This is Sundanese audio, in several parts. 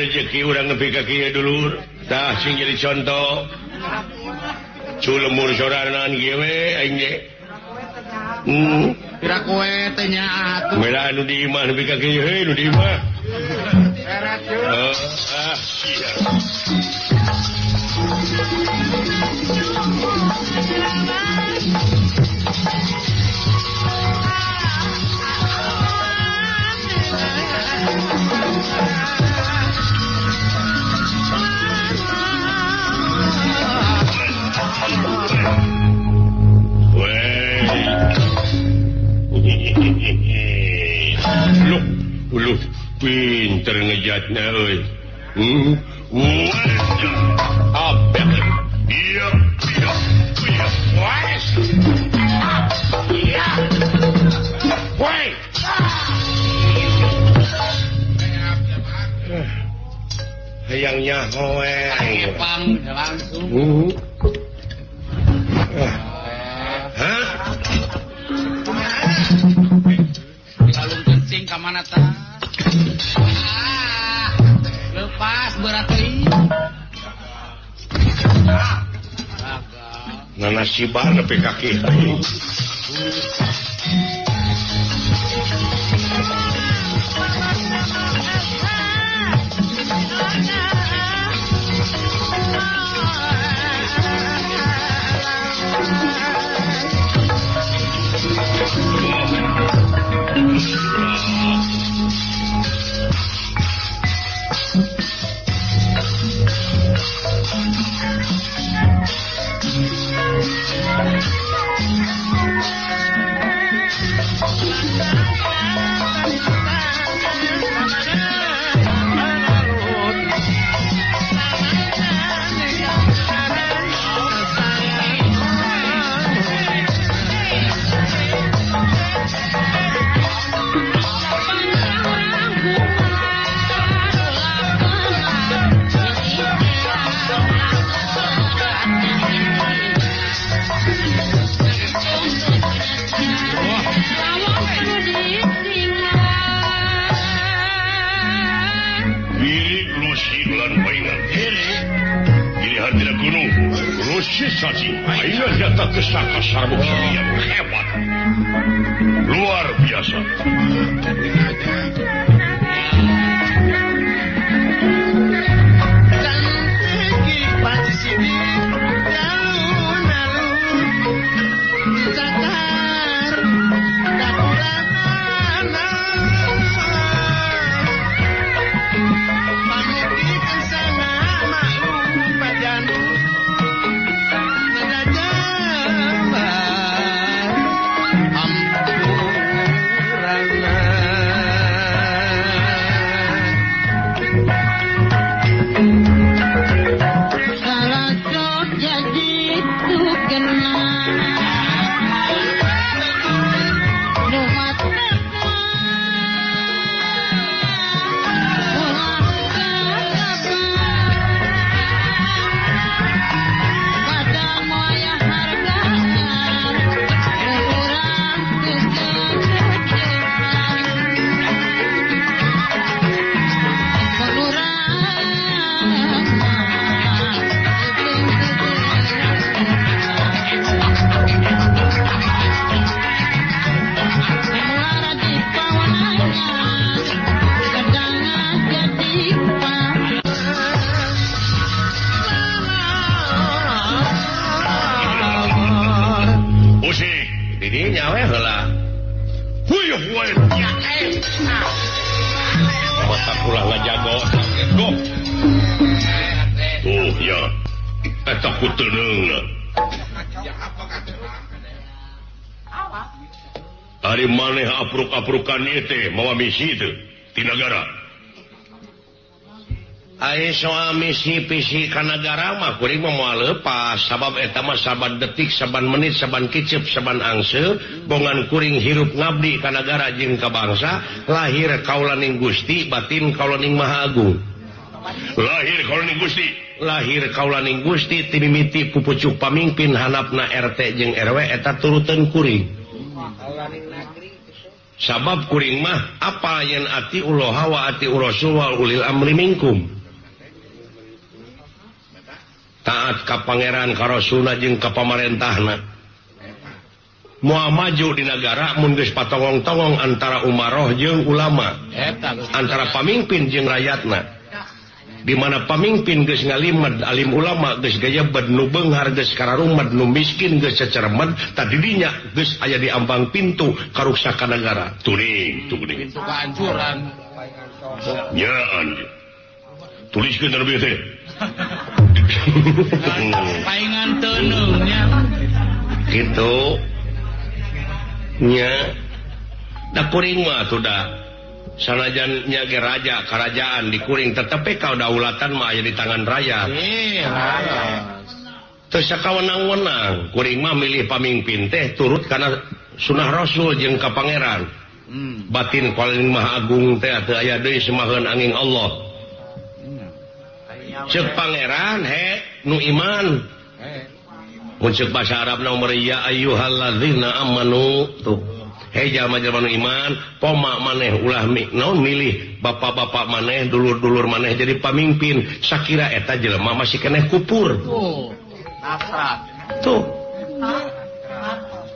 Rezeki urang nepi ka kieu dulur. Tah sing jadi contoh. Culemur sorangan kieu we aing ge. Pira kowe teh nyaah atuh. Mela anu di imah nepi ka kieu heuy nu di imah. Ah, sia. Loh, pinter ngejatnya euy. Apa? Iya, iya, iya. Wes. Iya. Woi. Hayangnya hoe. Epang langsung. Hah? Kalung kencing ka mana tah? Lepas berat euy. Nanasiban nepi ka kieu. Yang hebat, luar biasa. Ari maneh apruk-aprukan ieu teh mawa misi teu ti nagara. Ari soal misi pisi ka nagara mah kuring mah moal leupas sabab eta mah saban detik, saban menit, saban kicep, saban angseul bongan kuring hirup ngabdi ka nagara jeung ka bangsa, lahir kaulaning Gusti, batin kaulaning Maha Agung. Lahir kaulaning Gusti, lahir kaulaning Gusti timimiti pupucuk pamingpin hanapna RT jeung RW eta turuteun kuring. Sabab kuring mah apa yen ati uloha wa ati rasul wa ulil amri minkum. Taat ka pangeran ka rasulna jeung ka pamarentahna. Moal maju di nagara mun geus patongong-tongong antara umaroh jeung ulama, antara pamimpin jeung rakyatna. Di mana pamimpin geus ngalimed alim ulama geus gayebed nu beunghar geus kararumed nu miskin geus cecermed tadi dinya geus aya di ambang pintu karuksakan negara. Tuning tuning pintu kehancuran. Ya anjir. Tuliskeun teh teh. Paingan teuneung nya. Kitu. Nya. Da kuring mah atuh da. Sanajan nya ge raja kerajaan dikuring tetep kadaulatan mah aya di tangan rakyat. Teu sakawenang-wenang kuring mah milih pamimpin teh turut kana sunah rasul jeung ka pangeran. Batin paling maha agung teh teu aya deui semaheun angin Allah. Ceuk pangeran he nu iman. Mun ceuk bahasa Arabna umur ya ayyuhallazina amanu tuh. Hei jalma-jalma nu iman, poma maneh ulah naon milih bapak-bapak maneh, dulur-dulur maneh jadi pamimpin. Sakira eta jelema masih keneh kupur. Tuh. Nafrat. Tuh.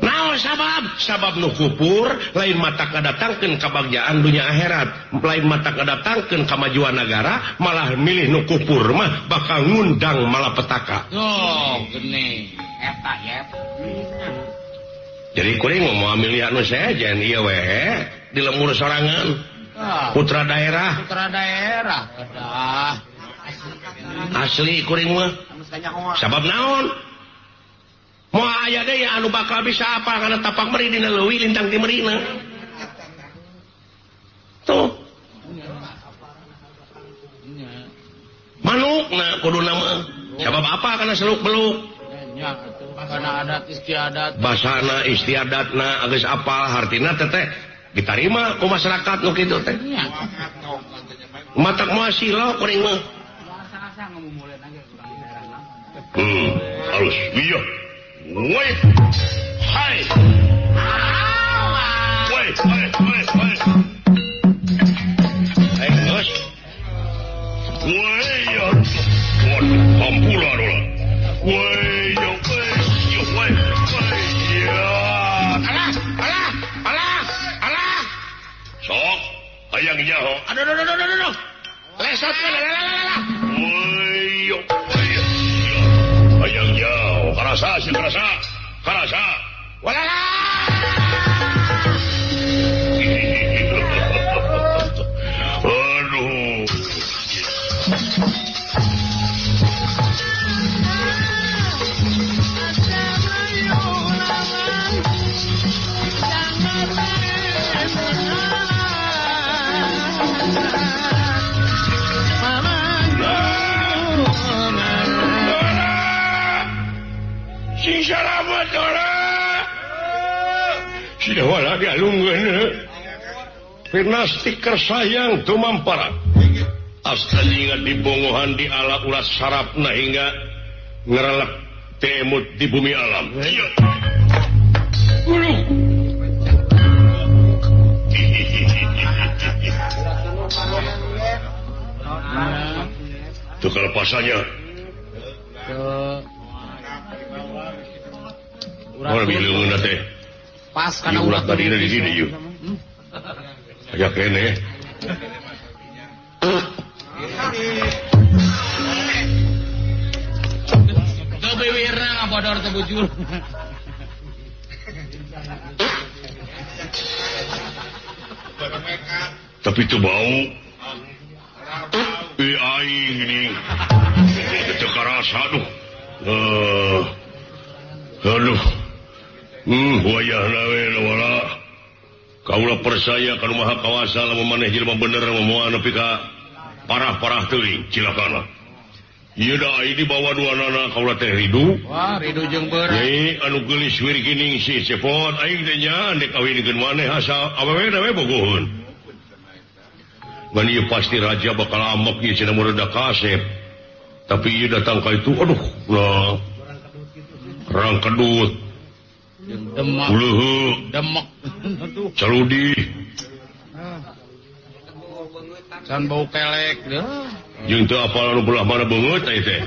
Naon sabab? Sabab nu kupur lain mata kadatangkeun kabagjaan dunia akhirat, lain mata kadatangkeun kamajuan negara, malah milih nu kupur mah bakal ngundang malapetaka. Tuh, geuning. Eta yep. Jadi kuring mau milih anu sejen ieu we di lembur sorangan. Putra daerah. Putra daerah kedah. Asli kuring mah. Sabab naon? Moal aya deui anu bakal bisa apa kana tapak meri dina leuwih lintang ti merina. Tuh. Manukna kuduna mah. Sabab apa kana seluk beluk? Karena adat istiadat basana istiadatna geus apal hartina teh ditarima ku masyarakat nu kitu teh matak moal silo kuring mah halus iya woi hai woi woi woi woi eh geus woi ya ampura ulah woi yo woi woi alah alah alah alah sok hayang nyaho aduh aduh aduh aduh aduh lesot lah lah lah lah woi yo hayang nyaho karasa sih karasa karasa walalah aduh. Stiker sayang tumampara asta hingga dibongohan di ala ulas sarapna hingga ngerelek temut di bumi alam. Iya. Tuh kelepasannya. Oh, lebih teh. Pas karena ulat tadi di sini yuk. Aya kene. Teu biwirna ngabodor teu bujur. Tapi itu bau. Aing ini. Teu karasa aduh. Aduh. Wayahna we wala. Kaula percaya ka Maha Kawasa lamun maneh jelema bener moal nepi ka parah-parah teuing cilakana. Ieu da ai dibawa duanana kaula teh ridu. Wah, ridu jeung beurang. Nyai anu geulis wirgining si cepot aing teh nya dek kawinkeun maneh asa awewe we bogoheun. Ngan ieu pasti raja bakal amok ieu cenah mureda kasep. Tapi ieu datang ka itu aduh lah. Rang kedut. Demek. Uleuh. Demek. Caludi. Can bau kelek deh. Jeung teu apal anu belah mana beungeut teh teh.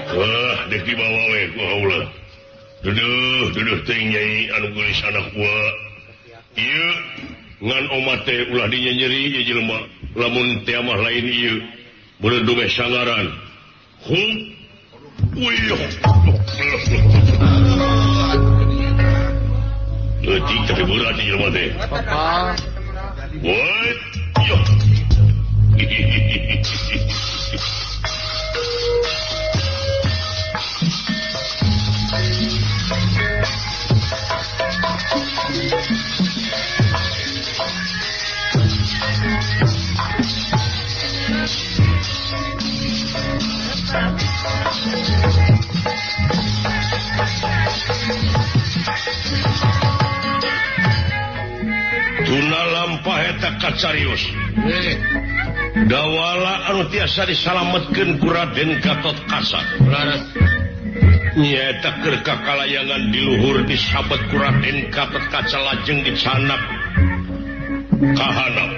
Wah, dek dibawa we ku haula. Duduh, duduh teuing nyai anu geulis anak gua. Ieu ngan omat teh ulah dinyenyeri ieu jelema. Lamun teh mah lain ieu. Beureun dumeh sangaran. Hum. Wih. Leutik tapi berat ieu jelema teh. Papa. What? Yo. Tuna lampah eta kacarios. Dawala anu tiasa disalametkeun ku Raden Gatotkaca. Nyaeta keur kakalayangan di luhur disabet ku Raden Gatotkaca lajeng dicanak ka handap.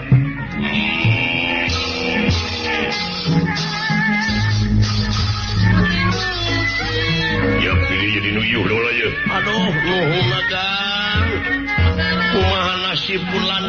Ya pilih jadi nuyuh dola ye. Aduh, nuhun Kang. Kumaha nasib bulan.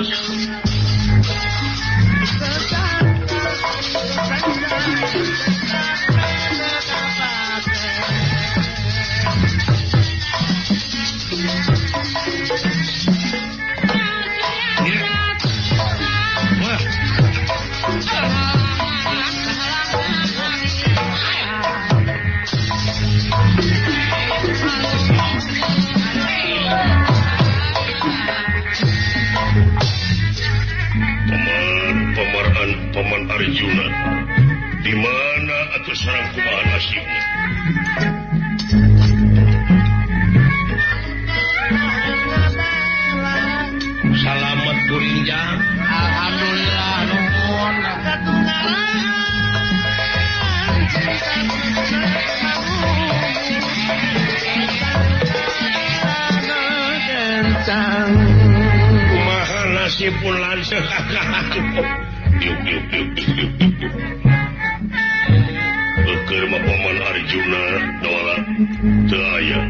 Paman Arjuna, di mana atau sarang kumaha nasibnya? Salamat kurinjang. Alhamdulillah nuhun. Kumaha nasib pun lanceuk. Diuk diuk diuk diuk diuk. Keur mah Paman Arjuna dawala teu aya.